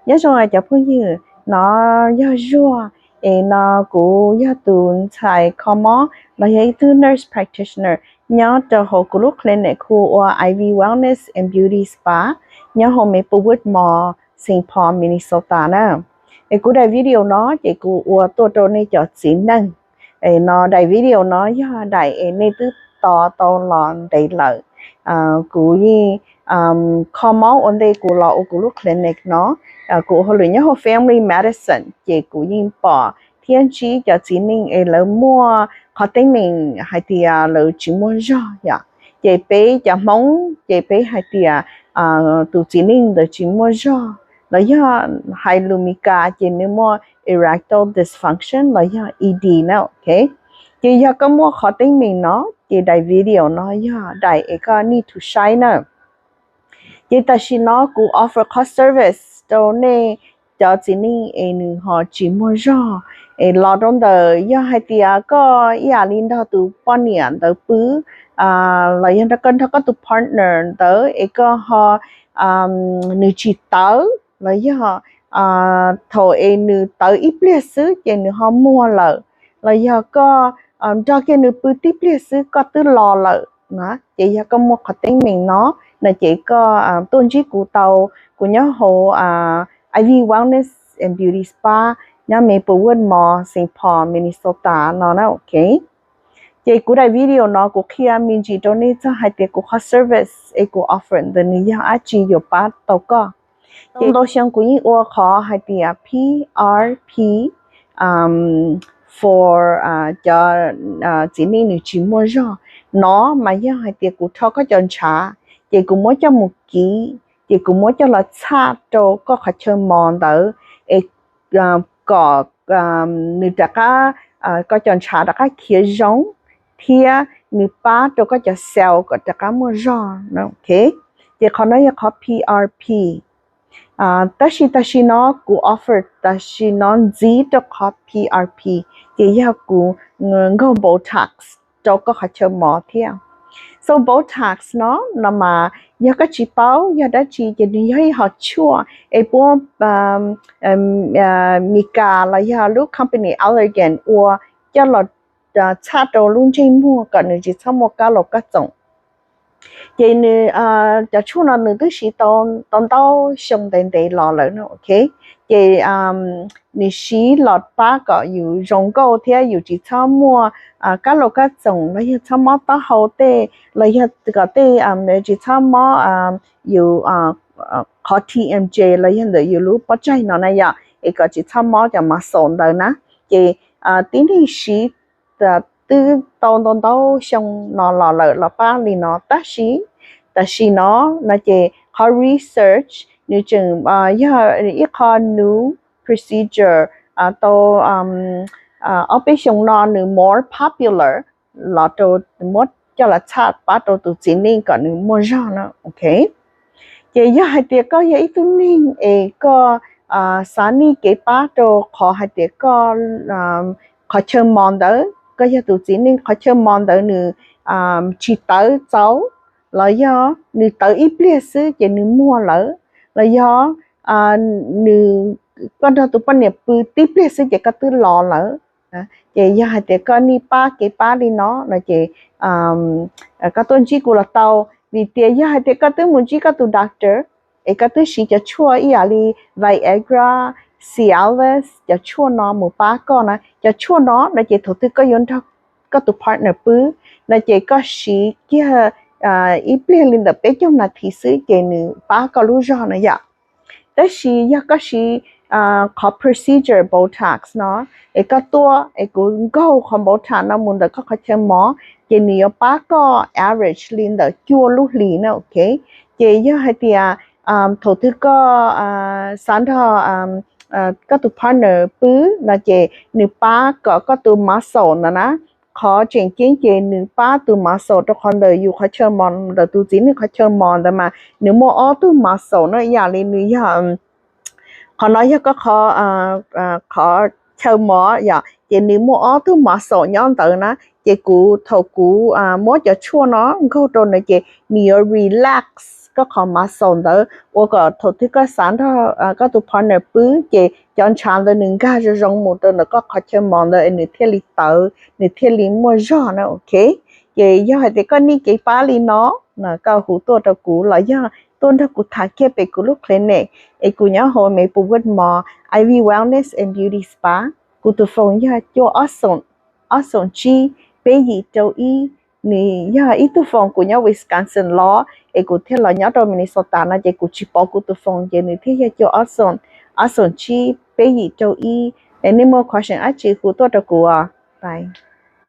Nyob zoo cov phooj ywg, no yog Zuag, es no kuv yog tus ntxhais kho mob los yog ib tug nurse practitioner nyob rau hauv kuv lub clinic hu ua I V Wellness and Beauty Spa nyob hauv Maplewood Mall, Saint Paul, Minnesota na. Es kuv daim video no ces kuv ua tuaj rau nej cov txiv neej. Es no daim video no yog daim es nej twb tos tau los ntev lawm. Kuv yeej kho mob ua ntej kuv los ua kuv lub clinic no, kuv ua hauj lwm nyob hauv family medicine, ces kuv yeej pom thiab ntsib cov txiv neej es lawv muaj qhov teeb meem hais tias lawv tsis muaj zog yom. Ces peb cov Hmoob ces peb hais tias tus txiv neej ntawd tsis muaj zog, los yog hais lus Mis Kas ces nws muaj erectile dysfunction los yog E D na, ok. Ces yog koj muaj qhov teeb meem no ces daim video no yog daim es koj need to saib na. Ces tam sim no kuv offer qhov service rau nej cov txiv neej es nws ho tsis muaj zog, es los rau ntawm yog hais tias koj ib yam li nrog tus poj niam ntawd pw, los yog koj nrog koj tus partner ntawd es koj ho, nws tsis tawv los yog thaum es nws tawv ib pliag xwb ces nws ho muag lawm, los yog koj nrog kiag nws pw tib pliag xwb koj twb los lawm na. Ces yog koj muaj qhov teeb meem no, no ces koj tuaj ntsib kuv tau, kuv nyob hauv I V Wellness and Beauty Spa nyob Maplewood Mall, Saint Paul, Minnesota no na, ok. Ces kuv daim video no kuv qhia me ntsis rau nej txog hais tias kuv qhov service es kuv offer ntawd nws yog dab tsi yuav pab tau koj. Ces ntau xyoo kuv yeej ua qhov hais tias P R P for cov txiv neej nws tsis muaj zog. No mas yog hais tias kuv rho koj cov ntshav, ces kuv muab coj mus kiv, ces kuv muab coj los txhaj rau koj qhov chaw mos ntawd, es kom nws rov qab, koj cov ntshav rov qab khiav zoo, thiab nws pab rau koj cov cell kom rov qab muaj zog, ok. Ces qhov no yog qhov P R P. Tab sis tam sim no kuv offer tam sim no ntxiv rau qhov P R P, ces yog kuv nkaug Botox rau koj qhov chaw mos thiab. So Botox no, no mas yog koj tsis paub yog dab tsi ces nws yog ib hom tshuaj es puab Mis Kas los yog lub company Allergan ua coj los txhaj rau lub ntsej muag kom nws tsis txhob muaj kab laus kab txoom. Ces nws, cov tshuaj no nws twb siv tau ntau xyoo ntev ntev los lawm no, ok. Ces nws siv los pab kom yus zoo nkauj thiab yus tsis txhob muaj kab laus kab txoom los yog txhob mob taub hau tej los yog kom tej tsis txhob mob yus qhov T M J los yog ntawm yus lub pob tsaig no na yom, es kom tsis txhob mob cov muscle ntawd na. Ces tib neeg siv twb tau ntau ntau xyoo no los lawm los pab li no, tab sis tam sim no no ces qhov research nws tseem yog ib qho new procedure tau ob peb xyoo no nws more popular los rau muab coj los txhaj pab rau tus txiv neej kom nws muaj zog no, ok. Ces yog hais tias koj yog ib tug neeg es koj xav nij kev pab rau qhov hais tias koj qhov chaw mos ntawd, koj yog tus txiv neej qhov chaw mos ntawd nws tsis tawv txaus, los yog nws tawv ib pliag xwb ces nws muag lawm, los yog nws, koj nrog tus poj niam pw tib pliag xwb ces koj twb los lawm. Ces yog hais tias koj nij pab kev pab li no no ces koj tuaj ntsib kuv los tau, vim tias yog hais tias koj twb mus ntsib koj tus doctor es koj twb siv cov tshuaj ib yam li Viagra, Cialis, cov tshuaj no mus pab koj na, cov tshuaj no no ces thaum twg koj yuav nrog koj tus partner pw no ces koj siv kiag ib pliag li ntawm peb caug nas this xwb ces nws pab koj lub zog na yom. Tab sis yog koj siv qhov procedure Botox no es koj tuaj es kuv nkaug qhov Botox no mus ntawm koj qhov chaw mos, ces nws yuav pab koj average li ntawm cuaj lub hlis na, ok. Ces yog hais tias thaum twg koj xav nrog koj tus partner pw no ces nws pab kom koj tus muscle ntawd na, qhov tseem ceeb ces nws pab tus muscle rau qhov ntawm yus qhov chaw mos, ntawm tus txiv neej qhov chaw mos ntawd mas nws muaj ob tug muscle no, ib yam li nws yog, qhov no yog koj qhov, qhov chaw mos yom, ces nws muaj ob tug muscle nyob ntawd na. Ces kuv, thaum kuv muab cov tshuaj no nkaug rau nws ces nws yuav relax koj qhov muscle ntawd ua kom thaum twg koj xav nrog koj tus partner pw ces cov ntshav ntawd nws nkag zoo zoo mus rau ntawm koj qhov chaw mos ntawd es nws thiaj li tawv, nws thiaj li muaj zog na, ok. Ces yog hais tias koj nij kev pab li no, koj hu tuaj rau kuv los yog tuaj nrog kuv tham kiag pem kuv lub clinic es kuv nyob hauv Maplewood Mall, Ivy Wellness and Beauty Spa. Kuv tus foos yog cuaj ob xoom tsib peb yim rau ib. Nws yog ib tug foos kuv nyob Wisconsin los es kuv thiaj los nyob rau Minnesota no ces kuv tsis pom kuv tus foos ces nws thiaj yog cuaj ob xoom tsib peb yim rau ib. Es nej muaj question dab tsi hu tuaj rau kuv os. Bye.